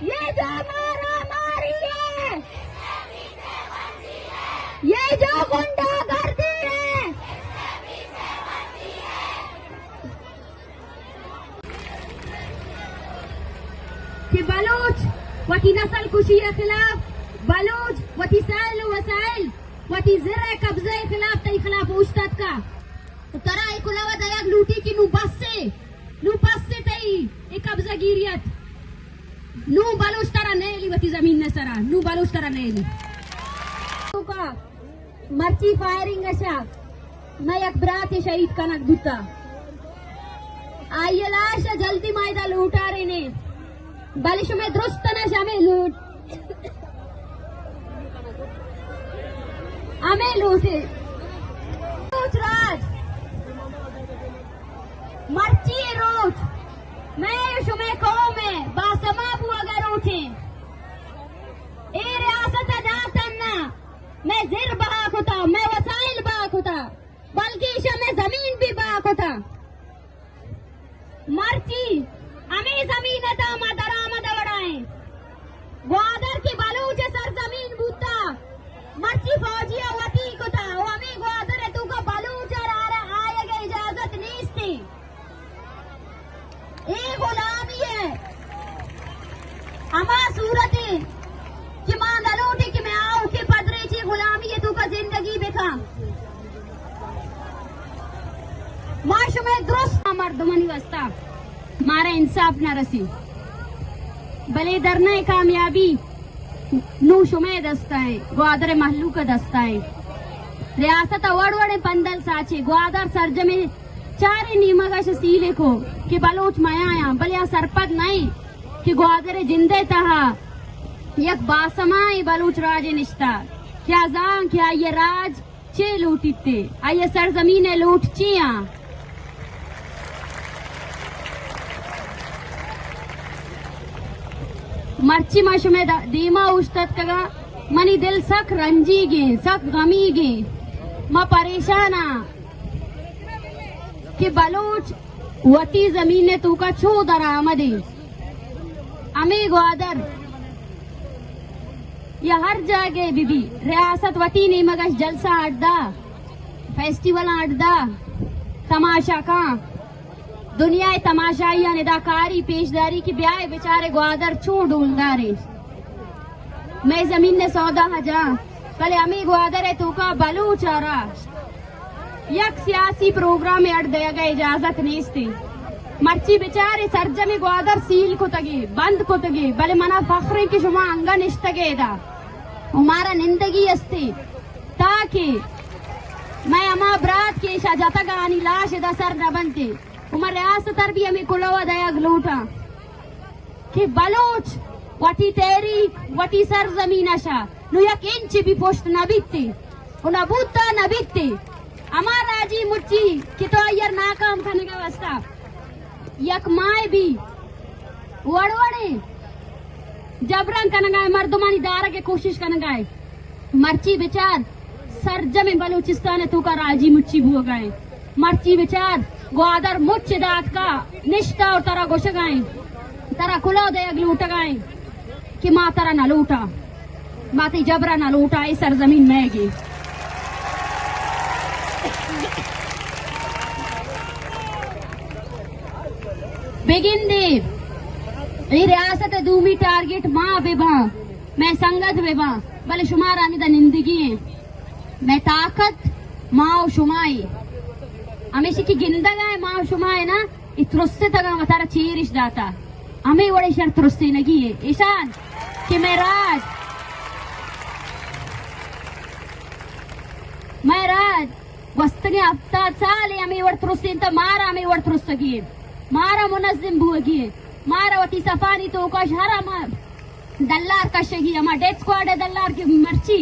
یہ جو مارا ماری ہے، یہ جو غنڈہ گردی ہے، کہ بلوچ وتی نسل کشی ءِ خلاف، بلوچ وتی سیل و وسائل، وتی زر ءِ قبضہ ءِ خلاف تئی خلاف اوشتاتکا۔ و ترا اے کلوہ دیگ لوٹی کہ نوں بس اے، نوں بس اے تئی اے قبضہ گیریت۔ نوں بلوچ ترا نیلی وتی زمین ءِ سرا، نوں بلوچ ترا نیلی۔ مرچی فائرنگ ءَ شہ مئے یک براتے شہید کنگ بوتا۔ آئی ءِ لاش ءَ جلدی ما ادا لوٹارینے، بلے شمئے درستاں ءَ شہ ہمے لوٹ، ہمے لوٹے۔ بلوچ راج، مرچی ءِ روچ مئے شمئے قوم ءِ باسما بوگ ءِ روچیں۔ اے ریاست ءَ داتن نہ مئے زر بہا کتا، مئے وسائل بہا کتا، بلکہ ایشاں مئے زمین بھی بہا کتا۔ مرچی ہمے زمین ءِ تہا ما درآمد ءِ وڑا ایں۔ گوادر کہ بلوچ ءِ سرزمین بوتا، مرچی فوجی ءَ وتی کتا، و ہمے گوادر ءِ توکا بلوچ ءَ را آیگ ءِ اجازت نیست۔ اے غلامی ءِ ہما صورت ایں کہ ما نہ لوٹیں کہ مئے آؤکیں پدریچ اے غلامی ءِ توکا زندگی بکن۔ ما شمئے درست مردمانی واسطہ مارا انصاف نہ رسی، بلے دھرنا ءِ کامیابی نوں شمئے دستا ایں، گوادر ءِ مہلوک ءِ دستا ایں۔ ریاست ءَ وڑ وڑیں پندل ساچے، گوادر سرجمیں چاریں نیمگ ءَ شہ سیل کو کہ بلوچ میایاں، بلے آ سرپد نہ ایں کہ گوادر ءِ جند ءِ تہا یک باسمائیں بلوچ راجے نشتہ کہ آ زان کہ آئی ءِ راج چے لوٹیت، آئی ءِ سرزمین ءِ لوٹ چے آں۔ مرچی ما شمئے دا-، دیما اوشتاتکگاں، منی دل سک رنجیگیں، سک غمیگیں، ما پریشاناں کہ بلوچ وتی زمین ءِ توکا چو درآمدیں۔ ہمے گوادر یا ہر جاگہ بہ بی، ریاست وتی نیمگ اش جلسہ اڈ دا، فیسٹیول اڈ دا، تماشا کاں، دنیا ءِ تماشائیاں ادا کاری پیش داری کہ بیائے بچارے گوادر چون ڈولدارے۔ مئے زمین ءِ سودا ہجاں، بلے ہمے گوادر ءِ توکا بلوچ ءَ را یک سیاسی پروگرامے اڈ دیگ ءِ اجازت نیست۔ مرچی بچارے سرجمیں گوادر سیل کتگے، بند کتگے، بلے منا فخر ایں کہ شما انگہ نشتگے ادا و مارا نندگی استے تاکہ مئے ہما برات کہ ایشا جتگ آنی لاش ادا سر نہ بنتے۔ و من ریاست ءَ بھی ہمے کلوہ دیگ لوٹاں کہ بلوچ وتی تحریک، وتی سرزمین اشا نو یک انچ بھی پشت نہ بیتے و نہ بوتا نہ بیتے۔ ہما راجی مچی کہ تو آئیر ناکام کنگے واسطہ یک ماہ بھی وڑ وڑے جبران کنگائے، مردمانی دارگ ءِ کوشش کنگائے۔ مرچی بچار، سرجمیں بلوچستان ءِ توکا راجی مچی بوگا ایں۔ مرچی بچار، گوادر مچ داتکا نشتا اور ترا گوشگا ایں، ترا کلوہ دیگ لوٹگا ایں کہ ما ترا نہ لوٹا، ما تئی جبرا نہ لوٹا، اے سرزمین مئیگے۔ بگندے، اے ریاست ءِ دومی ٹارگٹ ما بباں، مئے سنگت بباں، بلے شمارا ہمدا نندگی ایں۔ مئے طاقت ما و شما ایں۔ ہمیشی کہ گندگا ایں ما و شما ایں نا، اے ترستگاں وتارا چیرش داتا۔ ہمے وڑ ایشان ترسینگی ایں۔ ایشان کہ مئے راج، مئے راج گوستگیں ہفتاد سال ایں ہمے وڑ ترسینتا، مارا ہمے وڑ ترسگی ایں۔ مارا منظم بوگی ایں۔ مارا وتی صفانی توکا اش ہر ہما دلار کشگی، ہما ڈیتھ اسکواڈ ءِ دلار کہ مرچی،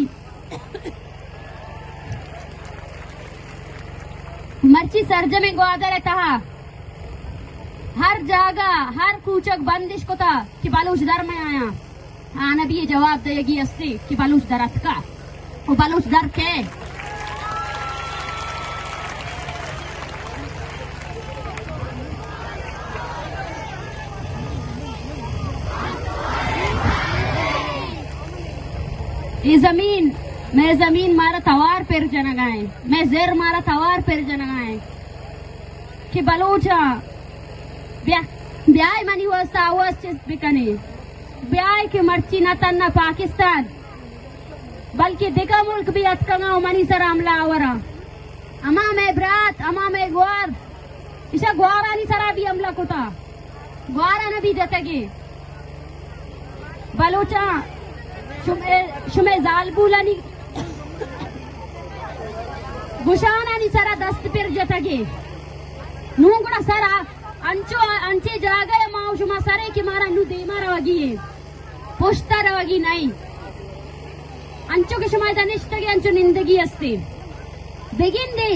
مرچی سرجمیں گوادر ءِ تہا ہر جاگہ، ہر کوچگ بندش کتا کہ بلوچ در میایاں۔ آنہ بھی اے جواب دیگی استے کہ بلوچ در اتکا و بلوچ در کئے۔ اے زمین، مئے زمین مارا توار پر جنگا ایں، مئے زر مارا توار پر جنگا ایں کہ بلوچاں بیا، بیائے منی واسطہ آواز چست بکنے، بیائے کہ مرچی نہ تنہ پاکستان بلکہ دگہ ملک بھی اتکنگا و منی سرا حملہ آورا۔ ہما مئے برات، ہما مئے گوار، ایشا گوارانی سرا بھی حملہ کتا، گواران بھی جتگے۔ بلوچاں، شمے، شمے زالبولانی گشانانی سرا دست پر جتگے۔ نوں گڑا سرا انچو، انچے جاگہ ما و شما سرے کہ مارا نوں دیما روگی ایں۔ پشتا روگی نئیں۔ انچو کہ شما ادا نشتگے، انچو نندگی استے۔ بگندے،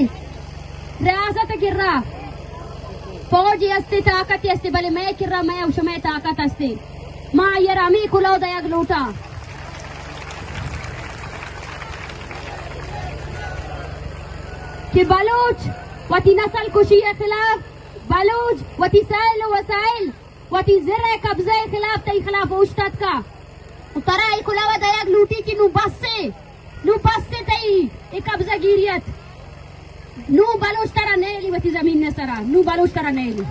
ریاست کرا فوجی استے، طاقتی استے، بلے مئے کرا مئے و شمئے طاقت استے۔ ما آئیرا ہمے کلوہ دئیگ لوٹا کہ بلوچ وتی نسل کشی خلاف، بلوچ وتی سیل و وسائل وتی زر ءِ قبضہ ءِ خلاف تئی خلاف اوشتاتکا۔ و ترا اے کلوہ دئیگ لوٹی کہ نوں بس اے، نوں بس اے تئی اے قبضہ گیریت۔ نوں بلوچ ترا نیلی وتی زمین ءِ سرا، نوں بلوچ ترا نیلی۔